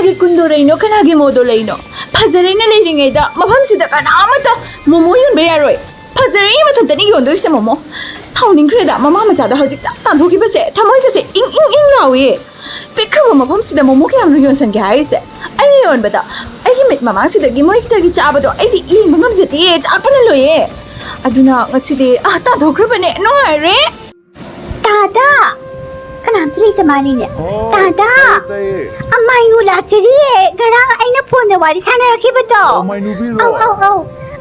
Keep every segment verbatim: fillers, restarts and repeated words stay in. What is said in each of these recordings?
ꯀꯩ ꯀꯨꯟꯗꯣ ꯂꯩꯅꯣ, ꯀꯅꯥꯒꯤ ꯃꯣꯗꯣ ꯂꯩꯅꯣ? ꯐꯖꯔꯦꯅ ꯂꯩꯔꯤꯉꯩꯗ ꯃꯐꯝꯁꯤꯗ ꯀꯅꯥ ꯑꯃꯠꯇ ꯃꯣꯃꯣ ꯌꯣꯟꯕ ꯌꯥꯔꯣꯏ꯫ ꯐꯖꯔꯦ ꯃꯊꯟꯇꯅꯤ ꯌꯣꯟꯗꯣꯏꯁꯦ ꯃꯣꯃꯣ꯫ ꯁꯥꯎꯅꯤꯡꯈ꯭ꯔꯦꯗ, ꯃꯃꯥ ꯃꯆꯥꯗ ꯍꯧꯖꯤꯛꯇ ꯇꯥꯟꯊꯣꯛꯈꯤꯕꯁꯦ ꯊꯃꯣꯏꯒꯁꯦ ꯏꯪ ꯏꯪ ꯏꯪ ꯂꯥꯎꯏ꯫ ꯄꯤꯛꯈ꯭ꯔꯕ ꯃꯐꯝꯁꯤꯗ ꯃꯣꯃꯣ ꯀꯌꯥꯝꯅ ꯌꯣꯟꯁꯟꯒꯦ ꯍꯥꯏꯔꯤꯁꯦ? ꯑꯩꯅ ꯌꯣꯟꯕꯗ ꯑꯩꯒꯤ ꯃꯤꯠ ꯃꯃꯥꯡꯁꯤꯗꯒꯤ ꯃꯣꯏꯒꯤꯗꯒꯤ ꯆꯥꯕꯗꯣ ꯑꯩꯗꯤ ꯌꯦꯡꯕ ꯉꯝꯖꯗꯦ, ꯆꯥꯛꯄꯅ ꯂꯣꯏꯌꯦ꯫ ꯑꯗꯨꯅ ꯉꯁꯤꯗꯤ ꯑꯥ ꯇꯥꯟꯊꯣꯛꯈ꯭ꯔꯕꯅꯦ, ꯅꯨꯡꯉꯥꯏꯔꯦ꯫ ꯇꯥꯗ! ꯀꯅꯥꯝꯇ ꯂꯩꯇ ꯃꯥꯜꯂꯤꯅꯦ꯫ ꯇꯥꯗ! ꯑꯃꯥꯏꯅꯨ ꯂꯥꯛꯆꯔꯤꯌꯦ꯫ ꯉꯔꯥꯡ ꯑꯩꯅ ꯐꯣꯟꯗ ꯋꯥꯔꯤ ꯁꯥꯟꯅꯔꯛꯈꯤꯕꯗꯣ꯫ ꯑꯧ, ꯑꯧ, ꯑꯧ꯫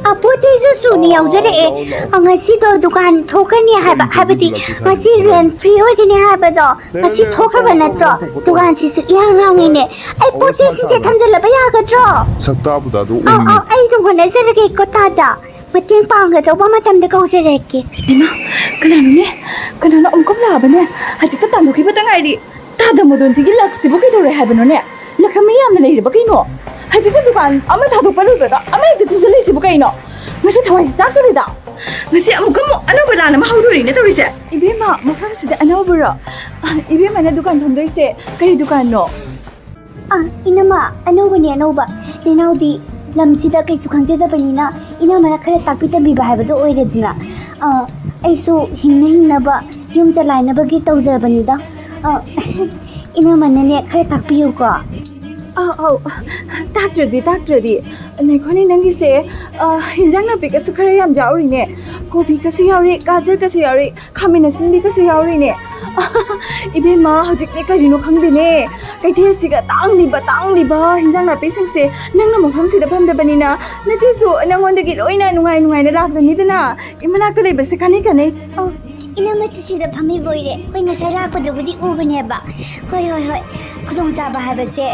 ꯑ, ꯄꯣꯠ ꯆꯩꯁꯨ ꯁꯨꯅ ꯌꯥꯎꯖꯔꯛꯑꯦ꯫ ꯑ, ꯉꯁꯤꯗꯣ ꯗꯨꯀꯥꯟ ꯊꯣꯛꯀꯅꯤ ꯍꯥꯏꯕ꯫ ꯍꯥꯏꯕꯗꯤ ꯉꯁꯤ ꯔꯦꯟ ꯐ꯭ꯔꯤ ꯑꯣꯏꯒꯅꯤ ꯍꯥꯏꯕꯗꯣ꯫ ꯉꯁꯤ ꯊꯣꯛꯈ꯭ꯔꯕ ꯅꯠꯇ꯭ꯔꯣ? ꯗꯨꯀꯥꯟꯁꯤꯁꯨ ꯏꯍꯥꯡ ꯍꯥꯡꯉꯤꯅꯦ꯫ ꯑꯩ ꯄꯣꯠ ꯆꯩꯁꯤꯡꯁꯦ ꯊꯝꯖꯤꯜꯂꯕ ꯌꯥꯒꯗ꯭ꯔꯣ? ꯁꯛꯇꯥꯕꯗ ꯑꯗꯨ ꯑꯧ, ꯑꯧ, ꯑꯩ ꯑꯗꯨꯝ ꯍꯣꯠꯅꯖꯔꯒꯦꯀꯣ, ꯇꯥꯗ꯫ ꯃꯇꯦꯡ ꯄꯥꯡꯒꯗꯧꯕ ꯃꯇꯝꯗ ꯀꯧꯖꯔꯛꯀꯦ꯫ ꯏꯃꯥ, ꯀꯅꯥꯅꯣꯅꯦ? ꯀꯅꯥꯅꯣ ꯑꯃꯨꯛꯀ ꯂꯥꯛꯑꯕꯅꯦ? ꯍꯧꯖꯤꯛꯇ ꯇꯥꯟꯊꯣꯛꯈꯤꯕꯇ ꯉꯥꯏꯔꯤ꯫ ꯇꯥꯗ ꯃꯗꯣꯟꯁꯤꯒꯤ ꯂꯛꯁꯤꯕꯨ ꯀꯩꯗꯧꯔꯦ ꯍꯥꯏꯕꯅꯣꯅꯦ? ꯂꯛꯈ ꯃꯤ ꯌꯥꯝꯅ ꯂꯩꯔꯕ ꯀꯩꯅꯣ? ꯍꯧꯖꯤꯛꯇ ꯗꯨꯀꯥꯟ ꯑꯃ ꯊꯥꯗꯣꯛꯄ ꯂꯣꯏꯕꯗ ꯑꯃ ꯍꯦꯛꯇ ꯆꯤꯟꯁꯤꯜꯂꯛꯏꯁꯤꯕꯨ ꯀꯩꯅꯣ? ꯉꯁꯤ ꯊꯋꯥꯏꯁꯤ ꯆꯥꯛꯇꯣꯔꯤꯗ꯫ ꯉꯁꯤ ꯑꯃꯨꯛꯀ ꯑꯃꯨꯛ ꯑꯅꯧꯕ ꯂꯥꯟ ꯑꯃ ꯍꯧꯗꯣꯔꯤꯅꯦ ꯇꯧꯔꯤꯁꯦ꯫ ꯏꯕꯦꯝꯃ, ꯃꯐꯝꯁꯤꯗ ꯑꯅꯧꯕꯔꯣ? ꯑ, ꯏꯕꯦꯝꯃꯅ ꯗꯨꯀꯥꯟ ꯐꯝꯗꯣꯏꯁꯦ ꯀꯔꯤ ꯗꯨꯀꯥꯟꯅꯣ? ꯑꯥ, ꯏꯅꯝꯃ, ꯑꯅꯧꯕꯅꯦ, ꯑꯅꯧꯕ꯫ ꯅꯅꯥꯎꯗꯤ ꯂꯝꯁꯤꯗ ꯀꯩꯁꯨ ꯈꯪꯖꯗꯕꯅꯤꯅ ꯏꯅꯝꯃꯅ ꯈꯔ ꯇꯥꯛꯄꯤ ꯇꯝꯕꯤꯕ ꯍꯥꯏꯕꯗꯣ ꯑꯣꯏꯔꯦꯗꯅ꯫ ꯑꯥ, ꯑꯩꯁꯨ ꯍꯤꯡꯅ ꯍꯤꯡꯅꯕ ꯌꯨꯝ ꯆꯂꯥꯏꯅꯕꯒꯤ ꯇꯧꯖꯕꯅꯤꯗ꯫ ꯑꯥ, ꯏꯅꯝꯃꯅꯅꯦ ꯈꯔ ꯇꯥꯛꯄꯤꯌꯨꯀꯣ꯫ ꯑꯧ, ꯑꯧ, ꯇꯥꯛꯇ꯭ꯔꯗꯤ, ꯇꯥꯛꯇ꯭ꯔꯗꯤ꯫ ꯉꯥꯏꯈꯣꯅꯦ, ꯅꯪꯒꯤꯁꯦ, ꯑ, ꯍꯤꯟꯖꯥꯡ ꯅꯥꯄꯤꯒꯁꯨ ꯈꯔ ꯌꯥꯝ ꯌꯥꯎꯔꯤꯅꯦ꯫ ꯀꯣꯕꯤꯒꯁꯨ ꯌꯥꯎꯔꯤ, ꯒꯥꯖꯔꯒꯁꯨ ꯌꯥꯎꯔꯤ, ꯈꯥꯃꯦꯟ ꯑꯁꯤꯟꯕꯤꯒꯁꯨ ꯌꯥꯎꯔꯤꯅꯦ꯫ ꯏꯕꯦꯝꯃ, ꯍꯧꯖꯤꯛꯇꯤ ꯀꯔꯤꯅꯣ ꯈꯪꯗꯦꯅꯦ, ꯀꯩꯊꯦꯜꯁꯤꯒ ꯇꯥꯡꯂꯤꯕ, ꯇꯥꯡꯂꯤꯕ ꯍꯤꯟꯖꯥꯡ ꯅꯥꯄꯤꯁꯤꯡꯁꯦ꯫ ꯅꯪꯅ ꯃꯐꯝꯁꯤꯗ ꯐꯝꯗꯕꯅꯤꯅ ꯅꯆꯦꯁꯨ ꯅꯪꯉꯣꯟꯗꯒꯤ ꯂꯣꯏꯅ ꯅꯨꯡꯉꯥꯏ ꯅꯨꯡꯉꯥꯏꯅ ꯂꯥꯛꯂꯅꯤꯗꯅ꯫ ꯏꯃꯅꯥꯛꯇ ꯂꯩꯕꯁꯦ ꯀꯥꯟꯅꯩ ꯀꯥꯟꯅꯩ꯫ ꯑꯣ, ꯏꯅꯝꯃꯁꯨ ꯁꯤꯗ ꯐꯝꯃꯤꯕ ꯑꯣꯏꯔꯦ꯫ ꯍꯣꯏ, ꯉꯁꯥꯏ ꯂꯥꯛꯄꯗꯕꯨꯗꯤ ꯎꯕꯅꯦꯕ꯫ ꯍꯣꯏ, ꯍꯣꯏ, ꯍꯣꯏ꯫ ꯈꯨꯗꯣꯡꯆꯥꯕ ꯍꯥꯏꯕꯁꯦ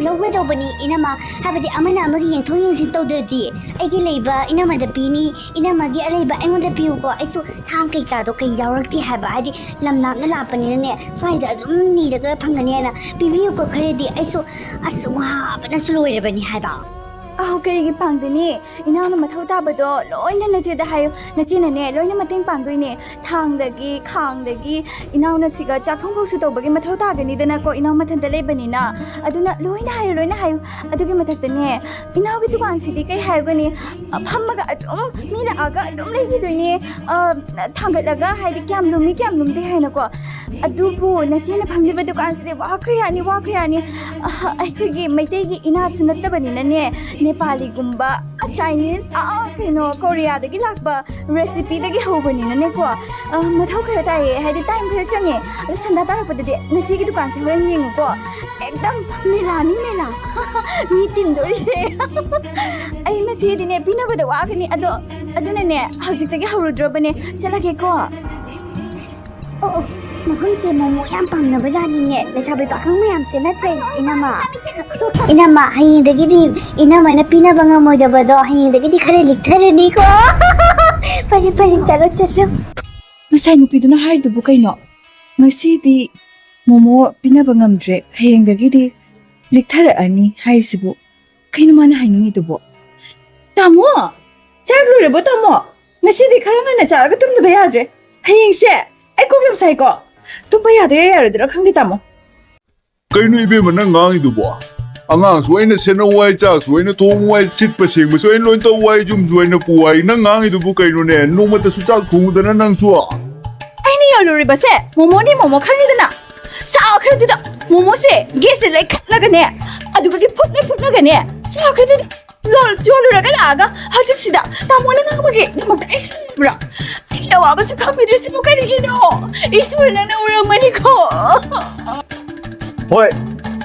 ꯂꯧꯒꯗꯧꯕꯅꯤ, ꯏꯅꯝꯃ꯫ ꯍꯥꯏꯕꯗꯤ ꯑꯃꯅ ꯑꯃꯒꯤ ꯌꯦꯡꯊꯣꯛ ꯌꯦꯡꯁꯤꯟ ꯇꯧꯗ꯭ꯔꯗꯤ ꯑꯩꯒꯤ ꯂꯩꯕ ꯏꯅꯝꯃꯗ ꯄꯤꯅꯤ, ꯏꯅꯝꯃꯒꯤ ꯑꯂꯩꯕ ꯑꯩꯉꯣꯟꯗ ꯄꯤꯌꯨꯀꯣ꯫ ꯑꯩꯁꯨ ꯊꯥꯡ ꯀꯩꯀꯥꯗꯣ ꯀꯩ ꯌꯥꯎꯔꯛꯇꯦ ꯍꯥꯏꯕ, ꯍꯥꯏꯗꯤ ꯂꯝ ꯂꯥꯞꯅ ꯂꯥꯛꯄꯅꯤꯅꯅꯦ, ꯁ꯭ꯋꯥꯏꯗ ꯑꯗꯨꯝ ꯅꯤꯔꯒ ꯐꯪꯒꯅꯤ ꯍꯥꯏꯅ ꯄꯤꯕꯤꯌꯨꯀꯣ ꯈꯔꯗꯤ꯫ ꯑꯩꯁꯨ ꯑꯁ ꯋꯥꯕꯅꯁꯨ ꯂꯣꯏꯔꯕꯅꯤ ꯍꯥꯏꯕ꯫ ꯑꯍꯣ, ꯀꯔꯤꯒꯤ ꯄꯥꯡꯗꯅꯤ? ꯏꯅꯥꯎꯅ ꯃꯊꯧ ꯇꯥꯕꯗꯣ ꯂꯣꯏꯅ ꯅꯆꯦꯗ ꯍꯥꯏꯌꯨ꯫ ꯅꯆꯦꯅꯅꯦ, ꯂꯣꯏꯅ ꯃꯇꯦꯡ ꯄꯥꯡꯗꯣꯏꯅꯦ꯫ ꯊꯥꯡꯗꯒꯤ, ꯈꯥꯡꯗꯒꯤ, ꯏꯅꯥꯎꯅ ꯁꯤꯒ ꯆꯥꯛ ꯊꯣꯡꯐꯧꯁꯨ ꯇꯧꯕꯒꯤ ꯃꯊꯧ ꯇꯥꯒꯅꯤꯗꯅꯀꯣ, ꯏꯅꯥꯎ ꯃꯊꯟꯇ ꯂꯩꯕꯅꯤꯅ꯫ ꯑꯗꯨꯅ ꯂꯣꯏꯅ ꯍꯥꯏꯌꯨ, ꯂꯣꯏꯅ ꯍꯥꯏꯌꯨ꯫ ꯑꯗꯨꯒꯤ ꯃꯊꯛꯇꯅꯦ, ꯏꯅꯥꯎꯒꯤ ꯗꯨꯀꯥꯟꯁꯤꯗꯤ ꯀꯩ ꯍꯥꯏꯔꯨꯒꯅꯤ? ꯑ, ꯐꯝꯃꯒ ꯑꯗꯨꯝ ꯃꯤ ꯂꯥꯛꯑꯒ ꯑꯗꯨꯝ ꯂꯩꯈꯤꯗꯣꯏꯅꯦ꯫ ꯑ, ꯊꯥꯡꯒꯠꯂꯒ, ꯍꯥꯏꯗꯤ, ꯀꯌꯥꯝ ꯂꯨꯝꯃꯤ, ꯀꯌꯥꯝ ꯂꯨꯝꯗꯦ ꯍꯥꯏꯅꯀꯣ꯫ ꯑꯗꯨꯕꯨ ꯅꯆꯦꯅ ꯐꯝꯂꯤꯕ ꯗꯨꯀꯥꯟꯁꯤꯗꯤ ꯋꯥꯈ꯭ꯔꯦ ꯌꯥꯅꯤ, ꯋꯥꯈ꯭ꯔꯦ ꯌꯥꯅꯤ꯫ ꯑ, ꯑꯩꯈꯣꯏꯒꯤ ꯃꯩꯇꯩꯒꯤ ꯏꯅꯥꯠꯁꯨ ꯅꯠꯇꯕꯅꯤꯅꯅꯦ, ꯅꯦꯄꯥꯂꯤꯒꯨꯝꯕ, ꯆꯥꯏꯅꯤꯁ, ꯑꯥ, ꯀꯩꯅꯣ, ꯀꯣꯔꯤꯌꯥꯗꯒꯤ ꯂꯥꯛꯄ ꯔꯦꯁꯤꯄꯤꯗꯒꯤ ꯍꯧꯕꯅꯤꯅꯅꯦꯀꯣ, ꯑ, ꯃꯊꯧ ꯈꯔ ꯇꯥꯏꯌꯦ, ꯍꯥꯏꯗꯤ, ꯇꯥꯏꯝ ꯈꯔ ꯆꯪꯉꯦ꯫ ꯑꯗꯣ ꯁꯟꯗꯥ ꯇꯥꯔꯛꯄꯗꯗꯤ ꯅꯆꯦꯒꯤ ꯗꯨꯀꯥꯟꯁꯦ ꯍꯣꯔꯦꯟ ꯌꯦꯡꯉꯨꯀꯣ꯫ ꯑꯦꯛꯗꯝ ꯃꯦꯂꯥꯅꯤ, ꯃꯦꯂꯥ꯫ ꯃꯤ ꯇꯤꯟꯗꯣꯔꯤꯁꯦ꯫ ꯑꯩ ꯅꯆꯦꯗꯤꯅꯦ, ꯄꯤꯅꯕꯗ ꯋꯥꯒꯅꯤ꯫ ꯑꯗꯣ, ꯑꯗꯨꯅꯅꯦ, ꯍꯧꯖꯤꯛꯇꯒꯤ ꯍꯧꯔꯨꯗ꯭ꯔꯕꯅꯦ꯫ ꯆꯠꯂꯒꯦꯀꯣ꯫ ꯑꯣ, ꯑꯣ, ꯃꯐꯝꯁꯦ ꯃꯣꯃꯣ ꯌꯥꯝ ꯄꯥꯝꯅꯕ ꯖꯥꯠꯅꯤꯅꯦ, ꯂꯩꯁꯥꯕꯤ ꯄꯥꯈꯪ ꯃꯌꯥꯝꯁꯦ, ꯅꯠꯇ꯭ꯔꯦ, ꯏꯅꯝꯃ? ꯏꯅꯝꯃ, ꯍꯌꯦꯡꯗꯒꯤꯗꯤ ꯏꯅꯝꯃꯅ ꯄꯤꯅꯕ ꯉꯝꯃꯣꯏꯗꯕꯗꯣ ꯍꯌꯦꯡꯗꯒꯤꯗꯤ ꯈꯔ ꯂꯤꯛꯊꯔꯅꯤꯀꯣ꯫ ꯐꯔꯦ, ꯐꯔꯦ, ꯆꯠꯂꯣ, ꯆꯠꯂꯣ꯫ ꯉꯁꯥꯏ ꯅꯨꯄꯤꯗꯨꯅ ꯍꯥꯏꯗꯨꯕꯨ ꯀꯩꯅꯣ? ꯉꯁꯤꯗꯤ ꯃꯣꯃꯣ ꯄꯤꯅꯕ ꯉꯝꯗ꯭ꯔꯦ, ꯍꯌꯦꯡꯗꯒꯤꯗꯤ ꯂꯤꯛꯊꯔꯛꯑꯅꯤ ꯍꯥꯏꯔꯤꯁꯤꯕꯨ? ꯀꯩꯅꯣ ꯃꯥꯅ ꯍꯥꯏꯅꯤꯡꯉꯤꯗꯨꯕꯣ? ꯇꯥꯃꯣ! ꯆꯥꯛ ꯂꯣꯏꯔꯕꯣ, ꯇꯥꯃꯣ? ꯉꯁꯤꯗꯤ ꯈꯔ ꯉꯟꯅ ꯆꯥꯔꯒ ꯇꯨꯝꯗꯕ ꯌꯥꯗ꯭ꯔꯦ꯫ ꯍꯌꯦꯡꯁꯦ ꯑꯩ ꯀꯣꯛ ꯌꯥꯝ ꯁꯥꯏꯀꯣ꯫ ꯇꯨꯝꯕ ꯌꯥꯗꯣꯏꯔꯥ ꯌꯥꯔꯣꯏꯗꯣꯏꯔꯥ ꯈꯪꯗꯦ, ꯇꯥꯃꯣ꯫ ꯀꯩꯅꯣ ꯏꯕꯦꯝꯃ ꯅꯪ ꯉꯥꯡꯉꯤꯗꯨꯕꯣ? ꯑꯉꯥꯡꯁꯨ ꯑꯩꯅ ꯁꯦꯟꯅꯧ ꯍꯥꯏ, ꯆꯥꯛꯁꯨ ꯑꯩꯅ ꯊꯣꯡꯉꯨ ꯍꯥꯏ, ꯁꯤꯠꯄ ꯁꯦꯡꯕꯁꯨ ꯑꯩꯅ ꯂꯣꯏ ꯇꯧ ꯍꯥꯏ, ꯌꯨꯝꯁꯨ ꯑꯩꯅ ꯄꯨ ꯍꯥꯏ꯫ ꯅꯪ ꯉꯥꯡꯉꯤꯗꯨꯕꯨ ꯀꯩꯅꯣꯅꯦ? ꯅꯣꯡꯃꯇꯁꯨ ꯆꯥꯛ ꯊꯣꯡꯉꯨꯗꯅ ꯅꯪꯁꯨ꯫ ꯑꯩꯅ ꯌꯣꯜꯂꯨꯔꯤꯕꯁꯦ ꯃꯣꯃꯣꯅꯤ, ꯃꯣꯃꯣ ꯈꯪꯉꯤꯗꯅ? ꯆꯥꯈ꯭ꯔꯗꯨꯗ ꯃꯣꯃꯣꯁꯦ ꯒꯦꯁꯁꯦ ꯂꯩꯈꯠꯂꯒꯅꯦ, ꯑꯗꯨꯒꯗꯤ ꯐꯨꯠꯂꯦ ꯐꯨꯠꯂꯒꯅꯦ, ꯆꯥꯈ꯭ꯔꯗꯨꯗ ꯂꯣꯜ-, ꯌꯣꯜꯂꯨꯔꯒ ꯂꯥꯛꯑꯒ ꯍꯧꯖꯤꯛꯁꯤꯗ ꯇꯥꯃꯣꯅ ꯉꯥꯡꯕꯒꯤꯗꯃꯛꯇ ꯑꯩ ꯁꯤꯕ꯭ꯔꯥ? ꯑꯩꯒꯤ ꯑꯋꯥꯕꯁꯨ ꯈꯪꯕꯤꯗ꯭ꯔꯤꯁꯤꯕꯨ ꯀꯔꯤꯒꯤꯅꯣ? ꯏꯁꯣꯔ ꯅꯪꯅ ꯎꯔꯝꯒꯅꯤꯀꯣ꯫ ꯍꯣꯏ,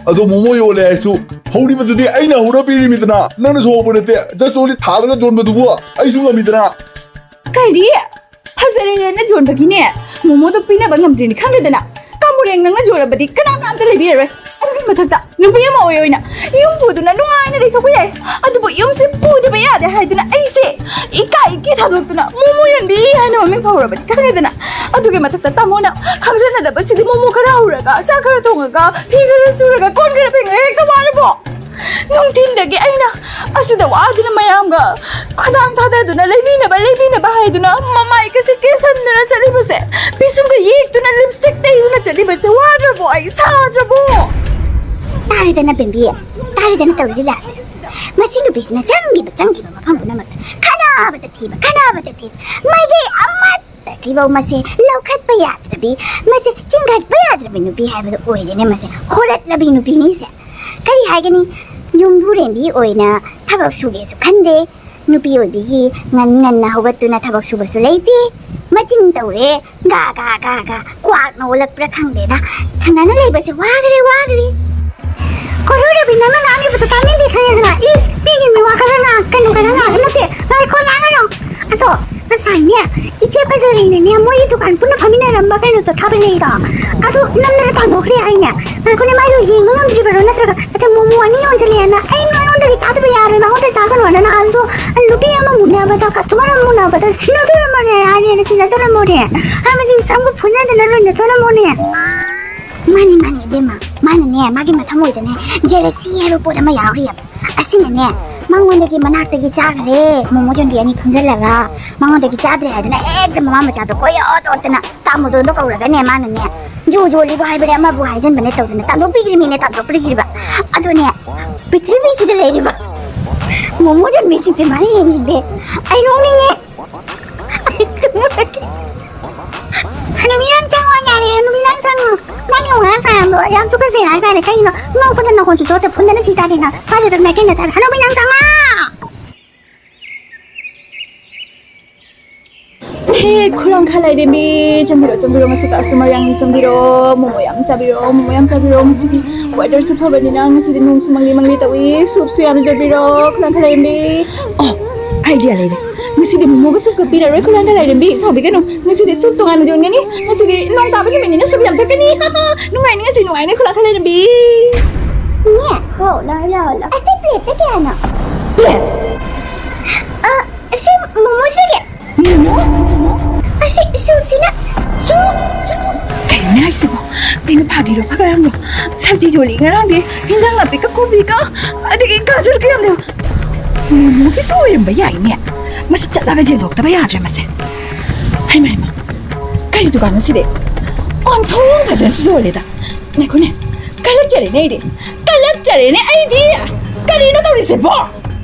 ꯑꯗꯣ ꯃꯣꯃꯣ ꯌꯣꯜꯂꯦ ꯍꯥꯏꯔꯁꯨ ꯍꯧꯔꯤꯕꯗꯨꯗꯤ ꯑꯩꯅ ꯍꯧꯔ ꯄꯤꯔꯤꯃꯤꯗꯅ, ꯅꯪꯅꯁꯨ ꯍꯧꯕ ꯅꯠꯇꯦ, just only ꯊꯥꯔꯒ ꯌꯣꯟꯕꯗꯨꯕꯨ ꯑꯩꯁꯨ ꯉꯝꯃꯤꯗꯅ꯫ ꯀꯔꯤ? ꯐꯖꯔꯦꯅ ꯌꯣꯟꯕꯒꯤꯅꯦ ꯃꯣꯃꯣꯗꯣ ꯄꯤꯅꯕ ꯉꯝꯗ꯭ꯔꯤꯅꯤ ꯈꯪꯗꯗꯅ? ꯀꯥꯃꯨꯔꯦꯡ, ꯅꯪꯅ ꯌꯣꯜꯂꯕꯗꯤ ꯀꯅꯥꯝ ꯑꯝꯇ ꯂꯩꯕꯤꯔꯔꯣꯏ꯫ ꯑꯗꯨꯒꯤ ꯃꯊꯛꯇ ꯅꯨꯄꯤ ꯑꯃ ꯑꯣꯏ ꯑꯣꯏꯅ ꯌꯨꯝ ꯄꯨꯗꯨꯅ ꯅꯨꯡꯉꯥꯏꯅ ꯂꯩꯊꯣꯛꯄ ꯌꯥꯏ, ꯑꯗꯨꯕꯨ ꯌꯨꯝꯁꯦ ꯄꯨꯗꯕ ꯌꯥꯗꯦ ꯍꯥꯏꯗꯨꯅ ꯑꯩꯁꯦ ꯏꯀꯥꯏ ꯏꯀꯦ ꯊꯥꯗꯣꯛꯇꯨꯅ ꯃꯣꯃꯣ ꯌꯣꯟꯕꯤ ꯍꯥꯏꯅ ꯃꯃꯤꯡ ꯐꯥꯎꯔꯕꯗꯤ ꯈꯪꯉꯦꯗꯅ? ꯑꯗꯨꯒꯤ ꯃꯊꯛꯇ ꯇꯥꯃꯣꯅ ꯈꯪꯖꯟꯅꯗꯕꯁꯤꯗꯤ ꯃꯣꯃꯣ ꯈꯔ ꯍꯧꯔꯒ, ꯆꯥꯛ ꯈꯔ ꯊꯣꯡꯉꯒ, ꯐꯤ ꯈꯔ ꯁꯨꯔꯒ, ꯀꯣꯟ ꯈꯔ ꯐꯦꯡꯉꯒ ꯍꯦꯛꯇ ꯋꯥꯔꯕꯣ? ꯅꯨꯡꯊꯤꯟꯗꯒꯤ ꯑꯩꯅ ꯑꯁꯤꯗ ꯋꯥꯗꯨꯅ ꯃꯌꯥꯝꯒ ꯈꯗꯥꯡ ꯊꯥꯗꯗꯨꯅ ꯂꯩꯕꯤꯅꯕ, ꯂꯩꯕꯤꯅꯕ ꯍꯥꯏꯗꯨꯅ ꯃꯃꯥꯏꯒꯁꯦ ꯀꯦꯁꯟꯗꯅ ꯆꯠꯂꯤꯕꯁꯦ, ꯄꯤꯁꯨꯝꯒ ꯌꯦꯛꯇꯨꯅ ꯂꯤꯞꯁꯇꯤꯛ ꯇꯩꯗꯨꯅ ꯆꯠꯂꯤꯕꯁꯦ ꯋꯥꯗ꯭ꯔꯕꯣ? ꯑꯩ ꯁꯥꯗ꯭ꯔꯕꯣ? ꯇꯥꯔꯦꯗꯅ ꯕꯦꯝꯕꯤ, ꯇꯥꯔꯦꯗꯅ ꯇꯧꯔꯤ ꯂꯤꯂꯥꯁꯦ꯫ ꯃꯁꯤ ꯅꯨꯄꯤꯁꯤꯅ ꯆꯪꯈꯤꯕ, ꯆꯪꯈꯤꯕ ꯃꯐꯝ ꯄꯨꯝꯅꯃꯛꯇ ꯈꯠꯅꯕꯗ ꯊꯤꯕ, ꯈꯠꯅꯕꯗ ꯊꯤꯕ꯫ ꯃꯥꯏꯀꯩ ꯑꯃꯠꯇꯒꯤꯐꯥꯎ ꯃꯁꯦ ꯂꯧꯈꯠꯄ ꯌꯥꯗ꯭ꯔꯕꯤ, ꯃꯁꯦ ꯆꯤꯡꯈꯠꯄ ꯌꯥꯗ꯭ꯔꯕꯤ ꯅꯨꯄꯤ ꯍꯥꯏꯕꯗꯣ ꯑꯣꯏꯔꯦꯅꯦ꯫ ꯃꯁꯦ ꯍꯣꯔꯠꯂꯕꯤ ꯅꯨꯄꯤꯅꯤꯁꯦ꯫ ꯀꯔꯤ ꯍꯥꯏꯒꯅꯤ? ꯌꯨꯝꯕꯨꯔꯦꯝꯕꯤ ꯑꯣꯏꯅ ꯊꯕꯛ ꯁꯨꯒꯦꯁꯨ ꯈꯟꯗꯦ꯫ ꯅꯨꯄꯤ ꯑꯣꯏꯕꯤꯒꯤ ꯉꯟ ꯉꯟꯅ ꯍꯧꯒꯠꯇꯨꯅ ꯊꯕꯛ ꯁꯨꯕꯁꯨ ꯂꯩꯇꯦ꯫ ꯃꯆꯤꯟ ꯇꯧꯔꯦ, ꯒꯥ ꯒꯥ ꯒꯥ ꯒꯥ, ꯀ꯭ꯋꯥꯛꯅ ꯑꯣꯜꯂꯛꯄ꯭ꯔꯥ ꯈꯪꯗꯦꯗ꯫ ꯊꯪꯅꯅ ꯂꯩꯕꯁꯦ ꯋꯥꯈ꯭ꯔꯦ, ꯋꯥꯈ꯭ꯔꯦ꯫ ꯀꯣꯔꯧ ꯔꯕꯤꯅ ꯅꯪ ꯉꯥꯡꯉꯤꯕꯗꯣ ꯇꯥꯅꯤꯡꯗꯦ ꯈꯪꯉꯦꯗꯅ꯫ ꯏꯁ, ꯃꯤꯒꯤ ꯃꯤꯋꯥ ꯈꯔ ꯉꯥꯡ, ꯀꯩꯅꯣ ꯈꯔ ꯉꯥꯡ, ꯅꯠꯇꯦ, ꯉꯥꯏꯈꯣ, ꯂꯥꯡꯒꯅꯨ꯫ ꯑꯗꯣ ꯉꯁꯥꯏꯅꯦ, ꯏꯆꯦ ꯐꯖꯔꯤꯅꯅꯦ ꯃꯣꯏꯒꯤ ꯗꯨꯀꯥꯟ ꯄꯨꯟꯅ ꯐꯝꯃꯤꯟꯅꯔꯝꯕ ꯀꯩꯅꯣꯗꯣ ꯊꯥꯕ ꯂꯩꯗꯣ, ꯑꯗꯨ ꯅꯝꯗꯅ ꯇꯥꯟꯊꯣꯛꯈ꯭ꯔꯦ ꯍꯥꯏꯅꯦ꯫ ꯉꯥꯏꯈꯣꯅꯦ, ꯃꯥꯏꯗꯣ ꯌꯦꯡꯕ ꯉꯝꯗ꯭ꯔꯤꯕꯔꯣ? ꯅꯠꯇ꯭ꯔꯒ ꯑꯗ ꯃꯣꯃꯣ ꯑꯅꯤ ꯌꯣꯟꯁꯤꯜꯂꯦꯅ ꯑꯩ ꯑꯩꯉꯣꯟꯗꯒꯤ ꯆꯥꯗꯕ ꯌꯥꯔꯣꯏ, ꯃꯉꯣꯟꯗ ꯆꯥꯒꯅꯣꯅ ꯅꯍꯥꯟꯁꯨ ꯅꯨꯄꯤ ꯑꯃ ꯃꯨꯟꯅꯕꯗ, ꯀꯁꯇꯃꯔ ꯑꯃ ꯃꯨꯟꯅꯕꯗ ꯁꯤꯟꯅꯗꯣꯔꯝꯃꯣꯅꯦ ꯍꯥꯏꯅꯦꯅ ꯁꯤꯟꯅꯗꯣꯔꯝꯃꯣꯅꯦ꯫ ꯍꯥꯏꯕꯗꯤ ꯁꯝꯒ ꯐꯨꯅꯗꯅ ꯂꯣꯏꯅꯗꯣꯔꯝꯃꯣꯅꯦ꯫ ꯃꯥꯅꯤ, ꯃꯥꯅꯤ, ꯏꯕꯦꯝꯃ꯫ ꯃꯥꯅꯅꯦ, ꯃꯥꯒꯤ ꯃꯊꯃꯣꯏꯗꯅꯦ, ꯖꯦꯂꯁꯤ ꯍꯥꯏꯕ ꯄꯣꯠ ꯑꯃ ꯌꯥꯎꯔꯤꯑꯕ꯫ ꯑꯁꯤꯅꯅꯦ, ꯃꯉꯣꯟꯗꯒꯤ ꯃꯅꯥꯛꯇꯒꯤ ꯆꯥꯈ꯭ꯔꯦ, ꯃꯣꯃꯣ ꯌꯣꯟꯕꯤ ꯑꯅꯤ ꯐꯝꯖꯜꯂꯒ, ꯃꯉꯣꯟꯗꯒꯤ ꯆꯥꯗ꯭ꯔꯦ ꯍꯥꯏꯗꯅ ꯍꯦꯛꯇ ꯃꯃꯥ ꯃꯆꯥꯗꯣ ꯀꯣꯏ ꯑꯣꯠ ꯑꯣꯠꯇꯅ ꯇꯥꯃꯣꯗꯣꯟꯗꯣ ꯀꯧꯔꯒꯅꯦ, ꯃꯥꯅꯅꯦ, ꯖꯣ ꯖꯣꯜꯂꯤꯕꯨ ꯍꯥꯏꯕꯅꯦ, ꯑꯃꯕꯨ ꯍꯥꯏꯖꯟꯕꯅꯦ ꯇꯧꯗꯅ ꯇꯥꯟꯊꯣꯛꯄꯤꯈ꯭ꯔꯤꯃꯤꯅꯦ, ꯇꯥꯟꯊꯣꯛꯄꯤꯈ꯭ꯔꯤꯕ꯫ ꯑꯗꯨꯅꯦ, ꯄ꯭ꯔꯤꯊꯤꯕꯤꯁꯤꯗ ꯂꯩꯔꯤꯕ ꯃꯣꯃꯣ ꯌꯣꯟꯕꯤꯁꯤꯡꯁꯦ ꯃꯥꯅ ꯌꯦꯡꯅꯤꯡꯗꯦ꯫ ꯑꯩ ꯅꯣꯛꯅꯤꯡꯉꯦ꯫ ꯑꯩ ꯇꯨꯝꯃꯨꯔꯒꯦ꯫ ꯍꯅꯨꯕꯤ ꯅꯪ ꯆꯪꯉꯣ ꯌꯥꯔꯦ, ꯍꯅꯨꯕꯤ ꯅꯪ ꯆꯪꯉꯣ꯫ ꯅꯪꯒꯤ ꯋꯥꯉꯥꯡ ꯁꯉꯥꯡꯗꯣ ꯌꯥꯝ ꯇꯨꯀꯠꯆꯩ ꯍꯥꯏꯇꯥꯔꯦ꯫ ꯀꯩꯅꯣ? ꯅꯣꯛꯄꯗ ꯅꯈꯣꯟꯁꯨ ꯊꯣꯛꯇꯦ, ꯐꯨꯟꯗꯅ ꯁꯤ ꯇꯥꯔꯦ ꯅꯪ꯫ ꯀꯥꯏꯗ ꯆꯠꯂꯨ ꯅꯥꯏꯀꯩꯅ ꯇꯥꯔꯦ꯫ ꯍꯅꯨꯕꯤ ꯅꯪ ꯆꯪꯉꯣ! ꯍꯦ, ꯈꯨꯂꯪꯈꯥ ꯂꯥꯏꯔꯦꯝꯕꯤ, ꯆꯪꯕꯤꯔꯣ, ꯆꯪꯕꯤꯔꯣ, ꯉꯁꯤ ꯀꯁꯇꯃꯔ ꯌꯥꯝ ꯆꯪꯕꯤꯔꯣ, ꯃꯣꯃꯣ ꯌꯥꯝ ꯆꯥꯕꯤꯔꯣ, ꯃꯣꯃꯣ ꯌꯥꯝ ꯆꯥꯕꯤꯔꯣ꯫ ꯉꯁꯤꯗꯤ ꯋꯦꯗꯔꯁꯨ ꯐꯕꯅꯤꯅ ꯉꯁꯤꯗꯤ ꯅꯣꯡꯁꯨ ꯃꯪꯂꯤ ꯃꯪꯂꯤ ꯇꯧꯏ, ꯁꯨꯞꯁꯨ ꯌꯥꯝ ꯌꯣꯟꯕꯤꯔꯣ, ꯈꯨꯂꯪꯈꯥ ꯂꯥꯏꯔꯦꯝꯕꯤ꯫ ꯑꯣ, ꯑꯥꯏꯗꯤꯌꯥ ꯂꯩꯔꯦ꯫ ꯉꯁꯤꯗꯤ ꯃꯣꯃꯣꯒ ꯁꯨꯞꯀ ꯄꯤꯔꯔꯣꯏ, ꯈꯨꯂꯪꯈꯥ ꯂꯥꯏꯔꯦꯝꯕꯤ, ꯁꯥꯎꯕꯤꯒꯅꯨ꯫ ꯉꯁꯤꯗꯤ ꯁꯨꯞ ꯇꯣꯉꯥꯟꯅ ꯌꯣꯟꯒꯅꯤ꯫ ꯉꯁꯤꯗꯤ ꯅꯣꯡ ꯇꯥꯕ ꯅꯨꯃꯤꯠꯅꯤꯅ ꯁꯨꯞ ꯌꯥꯝ ꯊꯛꯀꯅꯤ꯫ ꯅꯨꯡꯉꯥꯏꯅꯤ ꯉꯁꯤ, ꯅꯨꯡꯉꯥꯏꯅꯤ ꯈꯨꯂꯪꯈꯥ ꯂꯥꯏꯔꯦꯝꯕꯤ꯫ ꯏꯅꯦ, ꯍꯣ, ꯂꯥꯛꯑꯣ, ꯂꯥꯛꯑꯣ, ꯂꯥꯛꯑꯣ꯫ ꯑꯁꯤ ꯄ꯭ꯂꯦꯠꯇ ꯀꯌꯥꯅꯣ? ꯄ꯭ꯂꯦꯠ? ꯑ, ꯑꯁꯤ ꯃꯣꯃꯣꯁꯤꯒꯤ? ꯃꯣꯃꯣ? ꯃꯣꯃꯣ? ꯑꯁꯤ ꯁꯨꯞꯁꯤꯅ? ꯁꯨꯞ? ꯁꯨꯞ? ꯀꯩꯅꯣꯅꯦ ꯍꯥꯏꯁꯤꯕꯣ? ꯀꯩꯅꯣ ꯐꯥꯒꯤꯔꯣ? ꯐꯥꯒꯤꯔꯣ? ꯆꯤꯆꯣꯂꯤ, ꯉꯔꯥꯡꯗꯤ ꯍꯤꯟꯖꯥꯡ ꯅꯥꯄꯤꯒ ꯀꯣꯕꯤꯒ ꯑꯗꯒꯤ ꯒꯥꯖꯔꯒ ꯌꯥꯝ ꯂꯩ꯫ ꯃꯣꯃꯣꯒꯤꯁꯨ ꯑꯣꯏꯔꯝꯕ ꯌꯥꯏꯅꯦ꯫ ꯃꯁꯤ ꯆꯠꯂꯒ ꯌꯦꯡꯊꯣꯛꯇꯕ ꯌꯥꯗ꯭ꯔꯦ ꯃꯁꯦ꯫ ꯍꯩꯃꯥ, ꯍꯩꯃꯥ, ꯀꯔꯤ ꯗꯨꯀꯥꯟꯅꯣ ꯁꯤꯗꯤ? ꯑꯣꯟꯊꯣꯛ ꯐꯖꯅꯁꯨ ꯌꯣꯜꯂꯦꯗ꯫ ꯉꯥꯏꯈꯣꯅꯦ, ꯀꯜꯂꯛꯆꯔꯦꯅꯦ ꯑꯩꯗꯤ꯫ ꯀꯜꯂꯛꯆꯔꯦꯅꯦ ꯑꯩꯗꯤ꯫ ꯀꯔꯤꯅꯣ ꯇꯧꯔꯤꯁꯤꯕꯣ?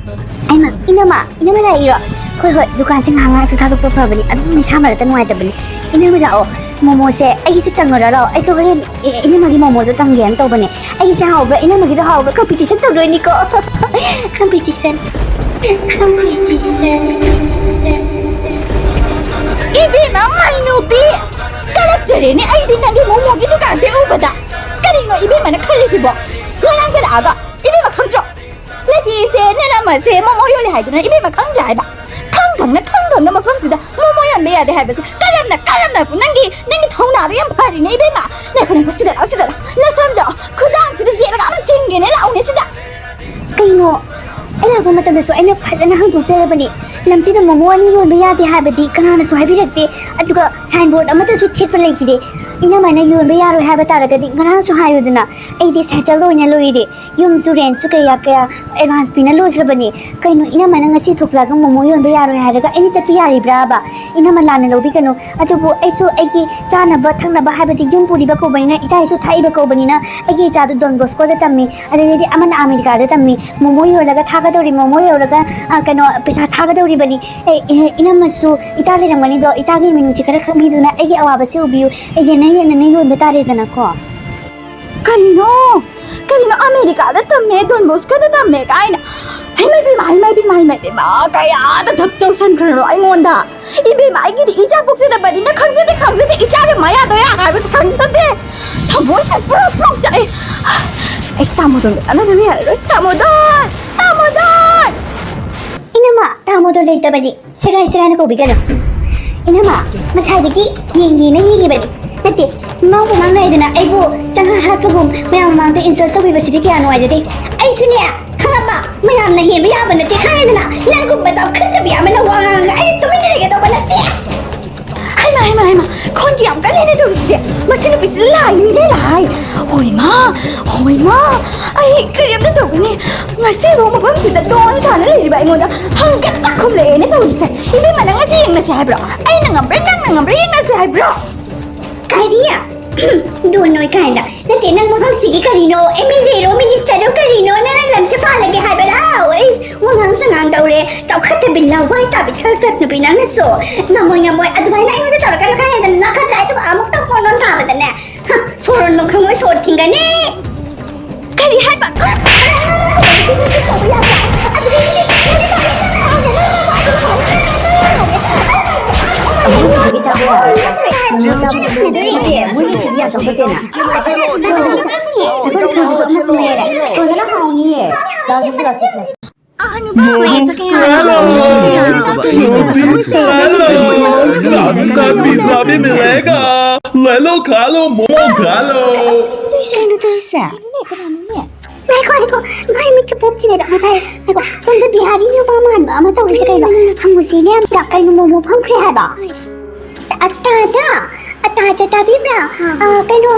ꯑꯩꯃ, ꯏꯅꯝꯃ, ꯏꯅꯝꯃ ꯂꯥꯛꯏꯔꯣ? ꯍꯣꯏ, ꯍꯣꯏ, ꯗꯨꯀꯥꯟꯁꯦ ꯉꯥꯏꯍꯥꯛ ꯉꯥꯏꯍꯥꯛꯁꯨ ꯊꯥꯗꯣꯛꯄ ꯐꯕꯅꯤ, ꯑꯗꯨꯝ ꯅꯤꯁꯥ ꯃꯔꯛꯇ ꯅꯨꯡꯉꯥꯏꯇꯕꯅꯤ꯫ ꯏꯅꯝꯃ ꯂꯥꯛꯑꯣ, ꯃꯣꯃꯣꯁꯦ ꯑꯩꯒꯤꯁꯨ ꯇꯪꯉꯨꯔꯣ, ꯂꯥꯛꯑꯣ꯫ ꯑꯩꯁꯨ ꯍꯣꯔꯦꯟ ꯏ-, ꯏꯅꯝꯃꯒꯤ ꯃꯣꯃꯣꯗꯣ ꯇꯪꯒꯦꯅ ꯇꯧꯕꯅꯦ꯫ ꯑꯩꯒꯤꯁꯦ ꯍꯥꯎꯕ꯭ꯔꯥ, ꯏꯅꯝꯃꯒꯤꯗꯣ ꯍꯥꯎꯕ꯭ꯔꯥ? ꯀꯝꯄꯤꯇꯤꯁꯟ ꯇꯧꯗꯣꯏꯅꯤꯀꯣ꯫ Competition, competition. ꯏꯕꯦꯝꯃ, ꯃꯥꯏ ꯅꯨꯄꯤ! ꯀꯂꯛꯆꯔꯦꯅꯦ ꯑꯩꯗꯤ ꯅꯪꯒꯤ ꯃꯣꯃꯣꯒꯤ ꯗꯨꯀꯥꯟꯁꯦ ꯎꯕꯗ꯫ ꯀꯔꯤꯅꯣ ꯏꯕꯦꯝꯃꯅ ꯈꯜꯂꯤꯁꯤꯕꯣ? ꯉꯔꯥꯡ ꯆꯠꯂꯛꯑꯒ ꯏꯕꯦꯝꯃ ꯈꯪꯗ꯭ꯔꯣ? ꯅꯆꯦꯁꯦ, ꯅꯅꯝꯃꯁꯦ ꯃꯣꯃꯣ ꯌꯣꯜꯂꯦ ꯍꯥꯏꯗꯨꯅ ꯏꯕꯦꯝꯃ ꯈꯪꯗ꯭ꯔꯦ ꯍꯥꯏꯕ? ꯈꯪ ꯈꯪꯅ, ꯈꯪ ꯈꯪꯅ ꯃꯐꯝꯁꯤꯗ ꯃꯣꯃꯣ ꯌꯣꯟꯕ ꯌꯥꯗꯦ ꯍꯥꯏꯕꯁꯦ ꯀꯔꯝꯅ, ꯀꯔꯝꯅ? ꯅꯪꯒꯤ, ꯅꯪꯒꯤ ꯊꯧꯅꯥꯗꯣ ꯌꯥꯝ ꯐꯔꯤꯅꯦ ꯏꯕꯦꯝꯃ꯫ ꯉꯥꯏꯈꯣ, ꯉꯥꯏꯈꯣ, ꯁꯤꯗ ꯂꯥꯛꯑꯣ, ꯁꯤꯗ ꯂꯥꯛꯑꯣ꯫ ꯅꯁꯝꯗꯣ ꯈꯨꯗꯥꯡꯁꯤꯗ ꯌꯦꯠꯂꯒ ꯑꯝꯇ ꯆꯤꯡꯒꯦꯅꯦ, ꯂꯥꯛꯑꯣꯅꯦ ꯁꯤꯗ꯫ ꯀꯩꯅꯣ? ꯑꯩ ꯂꯥꯛꯄ ꯃꯇꯝꯗꯁꯨ ꯑꯩꯅ ꯐꯖꯅ ꯍꯪꯗꯣꯛꯆꯔꯕꯅꯤ꯫ ꯂꯝꯁꯤꯗ ꯃꯣꯃꯣ ꯑꯅꯤ ꯌꯣꯟꯕ ꯌꯥꯗꯦ ꯍꯥꯏꯕꯗꯤ ꯀꯅꯥꯅꯁꯨ ꯍꯥꯏꯕꯤꯔꯛꯇꯦ꯫ ꯑꯗꯨꯒ ꯁꯥꯏꯟꯕꯣꯔꯗ ꯑꯃꯠꯇꯁꯨ ꯊꯦꯠꯄ ꯂꯩꯈꯤꯗꯦ꯫ ꯏꯅꯝꯃꯅ ꯌꯣꯟꯕ ꯌꯥꯔꯣꯏ ꯍꯥꯏꯕ ꯇꯥꯔꯒꯗꯤ ꯉꯔꯥꯡꯁꯨ ꯍꯥꯏꯌꯨꯗꯅ꯫ ꯑꯩꯗꯤ ꯁꯦꯇꯜ ꯑꯣꯏꯅ ꯂꯣꯏꯔꯦ꯫ ꯌꯨꯝꯁꯨ ꯔꯦꯟꯠꯁꯨ ꯀꯌꯥ ꯀꯌꯥ ꯑꯦꯗꯚꯥꯟꯁ ꯄꯤꯅ ꯂꯣꯏꯈ꯭ꯔꯕꯅꯤ꯫ ꯀꯩꯅꯣ, ꯏꯅꯝꯃꯅ ꯉꯁꯤ ꯊꯣꯛꯂꯛꯑꯒ ꯃꯣꯃꯣ ꯌꯣꯟꯕ ꯌꯥꯔꯣꯏ ꯍꯥꯏꯔꯒ ꯑꯩꯅ ꯆꯠꯄ ꯌꯥꯔꯤꯕ꯭ꯔꯥꯕ? ꯏꯅꯝꯃ ꯂꯥꯟꯅ ꯂꯧꯕꯤꯒꯅꯨ꯫ ꯑꯗꯨꯕꯨ ꯑꯩꯁꯨ ꯑꯩꯒꯤ ꯆꯥꯅꯕ ꯊꯛꯅꯕ ꯍꯥꯏꯕꯗꯤ ꯌꯨꯝ ꯄꯨꯔꯤꯕ ꯀꯧꯕꯅꯤꯅ, ꯏꯆꯥ ꯏꯁꯨ ꯊꯥꯛꯏꯕ ꯀꯧꯕꯅꯤꯅ, ꯑꯩꯒꯤ ꯏꯆꯥꯗꯨ ꯗꯣꯟ ꯕꯣꯁꯀꯣꯗ ꯇꯝꯃꯤ, ꯑꯗꯒꯤꯗꯤ ꯑꯃꯅ ꯑꯃꯦꯔꯤꯀꯥꯗ ꯇꯝꯃꯤ꯫ ꯃꯣꯃꯣ ꯌꯣꯜꯂꯒ ꯊꯥꯒꯗꯧꯔꯤ, ꯃꯣꯃꯣ ꯌꯣꯜꯂꯒ, ꯑ, ꯀꯩꯅꯣ, ꯄꯩꯁꯥ ꯊꯥꯒꯗꯧꯔꯤꯕꯅꯤ꯫ ꯑꯦ, ꯏ-, ꯏꯅꯝꯃꯁꯨ ꯏꯆꯥ ꯂꯩꯔꯝꯒꯅꯤꯗꯣ, ꯏꯆꯥꯒꯤ ꯃꯤꯅꯨꯡꯁꯤ ꯈꯔ ꯈꯪꯕꯤꯗꯨꯅ ꯑꯩꯒꯤ ꯑꯋꯥꯕꯁꯤ ꯎꯕꯤꯌꯨ꯫ ꯑꯦ, ꯌꯦꯟꯅ ꯌꯦꯟꯅꯅ ꯌꯣꯟꯕ ꯇꯥꯔꯦꯗꯅꯀꯣ꯫ ꯀꯔꯤꯅꯣ? ꯀꯔꯤꯅꯣ? ꯑꯃꯦꯔꯤꯀꯥꯗ ꯇꯝꯃꯦ, ꯗꯣꯟ ꯕꯣꯁꯀꯣꯗ ꯇꯝꯃꯦ ꯀꯥꯏꯅ? ꯍꯩꯃꯥ ꯕꯦꯝꯃ, ꯍꯩꯃꯥ ꯕꯦꯝꯃ, ꯍꯩꯃꯥ ꯕꯦꯝꯃ, ꯀꯌꯥꯗ ꯙꯞ ꯇꯧꯁꯟꯈ꯭ꯔꯅꯣ ꯑꯩꯉꯣꯟꯗ? ꯏꯕꯦꯝꯃ, ꯑꯩꯒꯤꯗꯤ ꯏꯆꯥ ꯄꯣꯛꯆꯗꯕꯅꯤꯅ ꯈꯪꯖꯗꯦ, ꯈꯪꯖꯗꯦ, ꯏꯆꯥꯒꯤ ꯃꯌꯥꯗꯣ ꯌꯥ ꯍꯥꯏꯕꯁꯨ ꯈꯪꯖꯗꯦ꯫ ꯊꯃꯣꯏꯁꯦ ꯄ꯭ꯔꯣꯛ ꯄ꯭ꯔꯣꯛ ꯆꯥꯛꯑꯦ꯫ ꯑꯩ ꯇꯥꯃꯣꯗꯣꯟꯗ ꯇꯥꯟꯅꯗꯕ ꯌꯥꯔꯔꯣꯏ꯫ ꯇꯥꯃꯣꯗꯣꯟ! ꯇꯥꯃꯣꯗꯣꯟ! ꯏꯅꯝꯃ, ꯇꯥꯃꯣꯗꯣꯟ ꯂꯩꯇꯕꯅꯤ꯫ ꯁꯦꯒꯥꯏ ꯁꯦꯒꯥꯏꯅ ꯀꯧꯕꯤꯒꯅꯨ꯫ ꯏꯅꯝꯃ, ꯉꯁꯥꯏꯗꯒꯤ ꯌꯦꯡꯒꯦꯅ ꯌꯦꯡꯉꯤꯕꯅꯤ꯫ ꯅꯠꯇꯦ, ꯃꯥꯕꯨ ꯉꯥꯡꯅꯩꯗꯅ ꯑꯩꯕꯨ ꯆꯪꯍꯥ ꯍꯥꯠꯄꯒꯨꯝ ꯃꯌꯥꯝ ꯃꯃꯥꯡꯗ ꯏꯟꯁꯜ ꯇꯧꯕꯤꯕꯁꯤꯗꯤ ꯀꯌꯥ ꯅꯨꯡꯉꯥꯏꯖꯗꯦ꯫ ꯑꯩꯁꯨꯅꯦ, ꯈꯪꯉꯕ? ꯃꯌꯥꯝꯅ ꯍꯦꯟꯕ ꯌꯥꯕ ꯅꯠꯇꯦ, ꯈꯪꯉꯦꯗꯅ? ꯅꯪꯒꯨꯝꯕ ꯆꯥꯎꯈꯠꯇꯕꯤ ꯑꯃꯅ ꯋꯥ ꯉꯥꯡꯉꯒ ꯑꯩ ꯇꯨꯃꯤꯟꯅ ꯂꯩꯒꯗꯧꯕ ꯅꯠꯇꯦ꯫ ꯍꯩꯃꯥ, ꯍꯩꯃꯥ, ꯍꯩꯃꯥ, ꯈꯣꯟꯗꯤ ꯌꯥꯝ ꯀꯜꯂꯦꯅꯦ ꯇꯧꯔꯤꯁꯤꯗꯤ꯫ ꯃꯁꯤ ꯅꯨꯄꯤꯁꯤ ꯂꯥꯏꯅꯤꯅꯦ, ꯂꯥꯏ꯫ ꯍꯣꯏꯃꯥ, ꯍꯣꯏꯃꯥ, ꯑꯩ ꯀꯔꯤꯝꯇ ꯇꯧꯒꯅꯤ꯫ ꯉꯁꯤꯐꯥꯎ ꯃꯐꯝꯁꯤꯗ ꯗꯣꯟ ꯁꯥꯅ ꯂꯩꯔꯤꯕ ꯑꯩꯉꯣꯟꯗ ꯍꯪꯒꯠꯇ ꯈꯨꯝꯂꯛꯑꯦꯅꯦ ꯇꯧꯔꯤꯁꯦ꯫ ꯏꯕꯦꯝꯃ, ꯅꯪ ꯉꯁꯤ ꯌꯦꯡꯅꯁꯦ ꯍꯥꯏꯕ꯭ꯔꯣ? ꯑꯩꯅ ꯉꯝꯕ꯭ꯔꯥ, ꯅꯪꯅ ꯉꯝꯕ꯭ꯔꯥ ꯌꯦꯡꯅꯁꯦ ꯍꯥꯏꯕ꯭ꯔꯣ? ꯀꯔꯤ? ꯗꯣꯟ ꯑꯣꯏ ꯀꯥꯏꯅ꯫ ꯅꯠꯇꯦ, ꯅꯪ ꯃꯐꯝꯁꯤꯒꯤ ꯀꯔꯤꯅꯣ? ꯑꯦꯝ ꯑꯦꯜ ꯑꯦꯔꯣ, ꯃꯤꯅꯤꯁꯇꯔꯔꯣ, ꯀꯔꯤꯅꯣ? ꯅꯪ ꯂꯝꯁꯦ ꯄꯥꯜꯂꯒꯦ ꯍꯥꯏꯕꯔꯣ? ꯏꯁ, ꯋꯥꯉꯥꯡ ꯁꯉꯥꯡ ꯇꯧꯔꯦ꯫ ꯆꯥꯎꯈꯠꯇꯕꯤ ꯂꯋꯥꯏ ꯇꯥꯕꯤ ꯊꯔꯀꯁ ꯅꯨꯄꯤ ꯅꯪꯅꯁꯨ꯫ ꯉꯝꯃꯣꯏ, ꯉꯝꯃꯣꯏ꯫ ꯑꯗꯨꯃꯥꯏꯅ ꯑꯩꯉꯣꯟꯗ ꯇꯧꯔꯛꯀꯅꯨ ꯈꯪꯉꯦꯗꯅ, ꯅꯈꯠ ꯆꯥꯏꯗꯨꯒ ꯑꯃꯨꯛꯇꯪ ꯀꯣꯟ ꯂꯣꯟ ꯊꯥꯕꯗꯅꯦ꯫ ꯍ, ꯁꯣꯔ ꯍꯣꯟꯕ ꯈꯪꯉꯣꯏ, ꯁꯣꯔ ꯊꯤꯡꯒꯅꯤ꯫ ꯀꯔꯤ ꯍꯥꯏꯕ? ꯍꯜꯂꯣ! ꯁꯣꯇꯤ, ꯍꯜꯂꯣ! ꯁꯥꯕꯤ, ꯁꯥꯕꯤ, ꯁꯥꯕꯤ ꯃꯤꯂꯦꯒꯥ! ꯂꯦꯂꯣ, ꯈꯥꯂꯣ, ꯃꯣꯃꯣ ꯈꯥꯂꯣ! ꯀꯩꯅꯣ ꯇꯧꯔꯤꯁꯦ? ꯀꯩꯅꯣꯅꯦ, ꯀꯅꯥꯅꯣꯅꯦ? ꯉꯥꯏꯈꯣ, ꯉꯥꯏꯈꯣ, ꯃꯥꯏ ꯃꯤꯠꯀ ꯄꯣꯛꯇ꯭ꯔꯤꯉꯩꯗ ꯉꯁꯥꯏ, ꯉꯥꯏꯈꯣ, ꯁꯣꯝꯗ ꯕꯤꯍꯥꯔꯤ ꯅꯨꯄꯥ ꯃꯥꯟꯕ ꯑꯃ ꯇꯧꯔꯤꯁꯦ ꯀꯩꯅꯣ? ꯍꯪꯉꯨꯁꯤꯅꯦ ꯑꯝꯇ, ꯀꯩꯅꯣ ꯃꯣꯃꯣ ꯐꯝꯈ꯭ꯔꯦ ꯍꯥꯏꯕ? ꯑꯇꯥꯗ, ꯑꯇꯥꯗ ꯇꯥꯕꯤꯕ꯭ꯔꯥ? ꯑ, ꯀꯩꯅꯣ,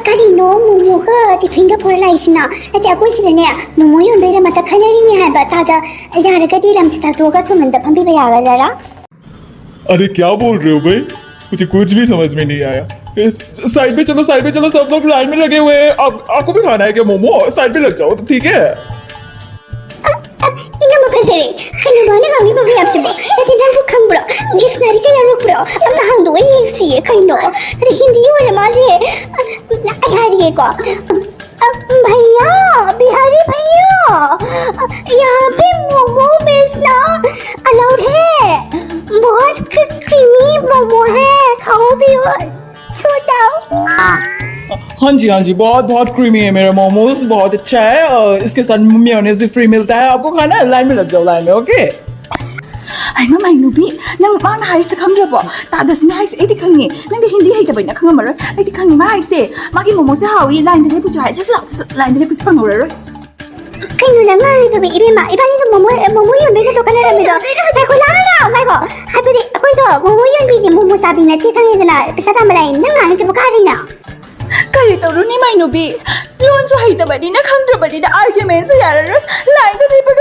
ꯀꯔꯤꯅꯣ ꯃꯣꯃꯣꯒ ꯇꯤꯐꯤꯟꯒ ꯄꯨꯔ ꯂꯥꯛꯏꯁꯤꯅ? ꯅꯠꯇꯦ, ꯑꯩꯈꯣꯏ ꯁꯤꯗꯅꯦ ꯃꯣꯃꯣ ꯌꯣꯟꯕꯩꯗꯃꯛꯇ ꯈꯟꯅꯔꯤꯅꯦ ꯍꯥꯏꯕ꯫ ꯑꯇꯥꯗ ꯌꯥꯔꯒꯗꯤ ꯂꯝꯁꯦ ꯊꯥꯗꯣꯛꯑꯒ ꯁꯣꯝꯗ ꯐꯝꯕꯤꯕ ꯌꯥꯒꯗ꯭ꯔꯥ? अरे क्या बोल रहे हो भाई? मुझे कुछ भी समझ में नहीं आया। इस, साइड में चलो, साइड में चलो, सब लोग लाइन में लगे हुए हैं। आप, आपको भी खाना है क्या मोमो? साइड में लग जाओ तो, ठीक है? ꯏꯅꯝꯃ ꯐꯖꯔꯦ, ꯀꯩꯅꯣ ꯃꯥꯅ ꯉꯥꯡꯉꯤꯕ ꯃꯌꯥꯝꯁꯤꯕꯣ? ꯅꯠꯇꯦ, ꯅꯪꯕꯨ ꯈꯪꯕ꯭ꯔꯣ? ꯗꯤꯛꯁꯅꯔꯤꯒ ꯌꯥꯎꯔꯛꯄ꯭ꯔꯣ? ꯑꯝꯇ ꯍꯥꯡꯗꯣꯛꯑ ꯌꯦꯡꯁꯤꯌꯦ ꯀꯩꯅꯣ꯫ ꯅꯠꯇꯦ, ꯍꯤꯟꯗꯤ ꯑꯣꯏꯔ ꯃꯥꯜꯂꯦ꯫ ꯑꯩ ꯍꯥꯏꯔꯒꯦꯀꯣ꯫ भैया, बिहारी भैया, यहाँ पे मोमो बेचना अलाउड है? बहुत क्रीमी मोमो है, खाओ पियो, छो जाओ। हाँ जी, हाँ जी, बहुत बहुत क्रीमी है मेरा मोमोज, बहुत अच्छा है। और इसके साथ मेयोनेज भी फ्री मिलता है। आपको खाना है, लाइन में लग जाओ, लाइन में। ओके? ꯍꯩꯃꯥ, ꯃꯥꯏ ꯅꯨꯄꯤ, ꯅꯪ ꯃꯥꯅ ꯍꯥꯏꯔꯤꯁꯦ ꯈꯪꯗ꯭ꯔꯕꯣ? ꯇꯥꯗꯁꯤꯅ ꯍꯥꯏꯔꯤꯁꯦ ꯑꯩꯗꯤ ꯈꯪꯉꯦ꯫ ꯅꯪꯗꯤ ꯍꯤꯟꯗꯤ ꯍꯩꯇꯕꯅꯤꯅ ꯈꯪꯉꯝꯃꯔꯣꯏ꯫ ꯑꯩꯗꯤ ꯈꯪꯉꯦ ꯃꯥ ꯍꯥꯏꯔꯤꯁꯦ꯫ ꯃꯥꯒꯤ ꯃꯣꯃꯣꯁꯦ ꯍꯥꯎꯏ, ꯂꯥꯏꯟꯗ ꯂꯦꯞꯄꯨꯆꯣ ꯍꯥꯏ꯫ ꯆꯠꯁꯤ ꯂꯥꯛꯑꯣ, ꯆꯠꯁꯤ ꯂꯥꯛꯑꯣ, ꯂꯥꯏꯟꯗ ꯂꯦꯞꯄꯁꯤ ꯐꯪꯍꯧꯔꯔꯣꯏ꯫ ꯀꯩꯅꯣ ꯅꯪ ꯉꯥꯡꯉꯤꯗꯨꯕꯨ ꯏꯕꯦꯝꯃ? ꯏꯕꯥꯅꯤꯗꯣ ꯃꯣꯃꯣ, ꯃꯣꯃꯣ ꯌꯣꯟꯕꯩ ꯅꯠꯇ꯭ꯔꯣ ꯈꯟꯅꯔꯝꯃꯤꯗꯣ? ꯉꯥꯏꯈꯣ, ꯂꯥꯛꯑꯣ, ꯂꯥꯛꯑꯣ, ꯉꯥꯏꯈꯣ꯫ ꯍꯥꯏꯕꯗꯤ ꯑꯩꯈꯣꯏꯗꯣ ꯃꯣꯃꯣ ꯌꯣꯟꯕꯤꯗꯤ ꯃꯣꯃꯣ ꯆꯥꯕꯤ ꯅꯠꯇꯦ ꯈꯪꯉꯦꯗꯅ, ꯄꯩꯁꯥ ꯇꯥꯟꯕ ꯂꯥꯛꯏꯅꯦ꯫ ꯅꯪ ꯉꯥꯡꯉꯤꯗꯨꯕꯨ ꯀꯥꯏꯗꯩꯅꯣ? ꯀꯔꯤ ꯇꯧꯔꯨꯅꯤ ꯃꯥꯏꯅꯨꯕꯤ? ꯂꯣꯟꯁꯨ ꯍꯩꯇꯕꯅꯤꯅ, ꯈꯪꯗ꯭ꯔꯕꯅꯤꯅ ꯑꯥꯔꯒ꯭ꯌꯨꯃꯦꯟꯁꯨ ꯌꯥꯔꯔꯣꯏ꯫ ꯂꯥꯏꯟꯗ ꯂꯦꯞꯄꯒ